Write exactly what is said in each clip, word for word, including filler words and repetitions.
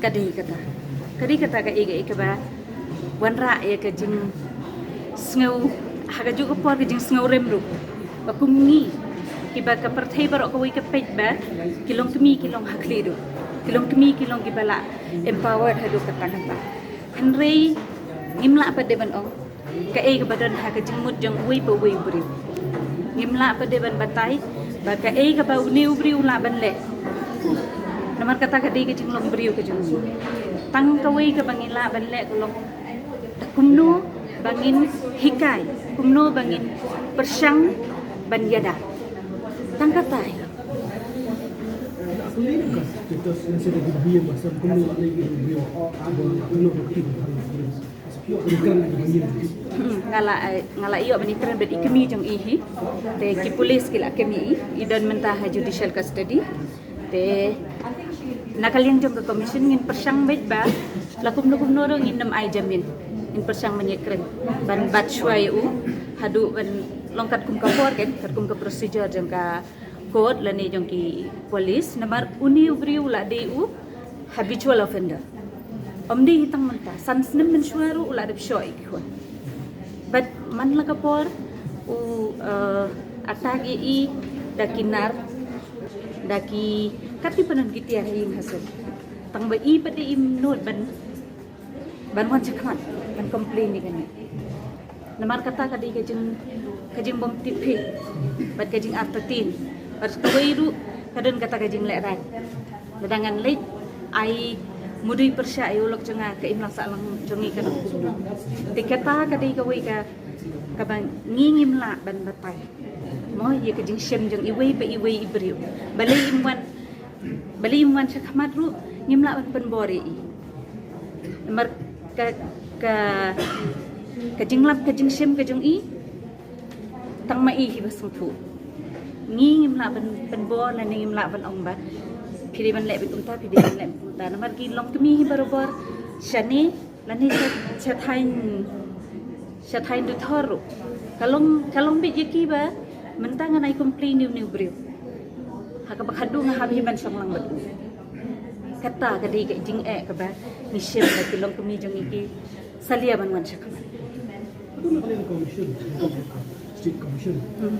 Ka dei kata, ka dei kata kaei kaei kaba wanrah ïa ka jingsngew, ha kajuh ka por ka jingsngew rem ruh ba kum ngi kiba ka pyrthei baroh kawei ka peit ba ki longkmie ki long ha khlieh duh, ki longkmie ki long kiba la empowered haduh katta katta. Hynrei ngim lah pat de ban ong kaei kaba don ha ka jingmut jong uwei pa uwei u briew. Ngim lah pat de ban batai ba kaei kaba une u briew u lah ban leh. Namar kata ka dei ka jinglong briew ka jong ngi. Tang kawei kaba ngi lah ban leh ka long kumno ba ngin hikai, kumno ba ngin pyrshang ban ïada. Tang kata hi. Hmm, nga la, eh, nga la ïoh ban ïakren bad i kmie jong i hi. Te ki pulit ki la kem ïa i, i don mynta ha judicial custody. Te na ka liang jong ka commission ngin pyrshang beit ba la kumno kumno ruh ngin nym ai jamin. Ngin pyrshang ban ïakren ban bat shuwa ïa u haduh ban long katkum ka por, kan, katkum ka procedure jong ka court lane jong ki pulit. Namar une u briew u la dei u habitual offender. Ym dei hi tang mynta, san snem mynshuwa ruh u la dep shoh ïa ki khun. Bad man la ka por u, eh, attack ïa i da ki nar, da ki, kat kiba don ki tiar ha ïing ha sem. Tang ba i pat de im nud ban ban wan shakhmat ban complain ïa kane. Namar kata ka dei ka jing, ka jingbymtip hi bad ka jingartatien. Bad kawei ruh ka don kata ka jinglehrain. Lada ngan leit ai mudui pyrshah ïa u lok jong nga, ka imlang sahlang jong ngi ka long kumno. Te kata ka dei kawei ka, kaba ngi ngim lah ban batai mo ïa ka jingshem jong iwei pa iwei i briew. Balei im wan, balei im wan shakhmat ruh ngim lah ban pynbor ïa i. Namar ka, ka, ka jinglap ka jingshem ka jong i, tang ma i hi ba sngewthuh. Ngi ngim lah ban pynbor lane ngim lah ban ong ba phi dei ban leh beit kumta, phi dei ban leh beit kumta. Namar ki longkmie hi barabor shane lane sha, sha thaiñ, sha thaiñ Duthor ruh ka long, ka long beit ïa ki ba mynta ngan ai complain ïa une u briew. Ha kaba khadduh nga hap hi ban shong lang bad u. Kata ka dei ka jingeh kaba ngi shem ba ki longkmie jong ngi ki salia ban wan shakhmat. State Commission. Hmm.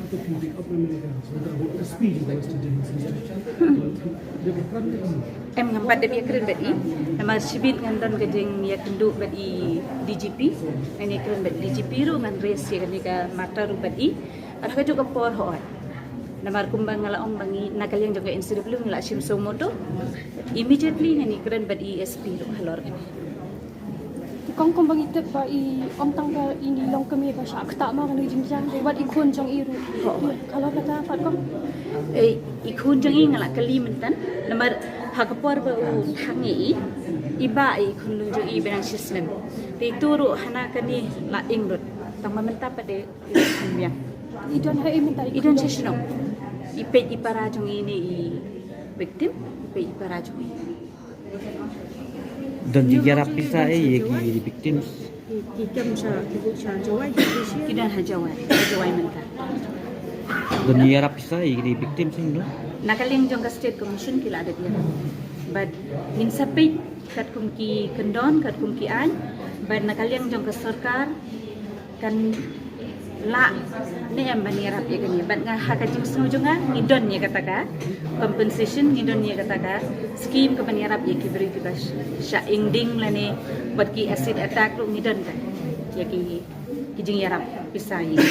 Em, ngam pat dep ïakren bad i. Namar shibit ngan don ka jingïakynduh bad i D G P. Ngan ïakren bad D G P ruh, ngan raise ïa kane ka matter ruh bad i. Ar ha kajuh ka por hooid. Namar kumba nga la ong ba ngi na ka liang jong ka N C W ngi la shim suo motu. Immediately ngan ïakren bad i S P ruh halor kane. Kong, kumba ngi tip ba i ym tang ba i longkmie ba shah ktah ma kane ka jingjia, wat i khun jong i ruh. Hooid. Ka long kata pat, Kong? Eh, i khun jong i nga la kylli mynta. Namar ha ka por ba u thang ïa i, i bah ïa i khunlung jong i ba nang shisnem. Te itu ruh hana kane la ing lut. Tang ba mynta pat de i khun biang. I don ha i mynta i don shisnong. I peit i para jong i ne i victim, i peit i para jong i. Don jingïarap pisa eh ïa ki victims? Ki, ki kem sha, ki bud sha Jowai, ki bud sha. Ki don ha Jowai, ha Jowai mynta. Don jingïarap pisa ïa ki victims, no? Na ka liang jong ka State Commission ki la dep ïarap. Bad ngin sa peit katkum ki kyndon, katkum ki aiñ, bad na ka liang jong ka sorkar kan lah ne em ban ïarap ïa kane. Bad nga ha ka jingsngew jong nga ngi don ïa kata ka compensation, ngi don ïa kata ka scheme ka ban ïarap ïa ki briew kiba sh-, shah ing ding lane bad ki acid attack ruh ngi don ka. Ïa ki, ki jingïarap pisa ïa.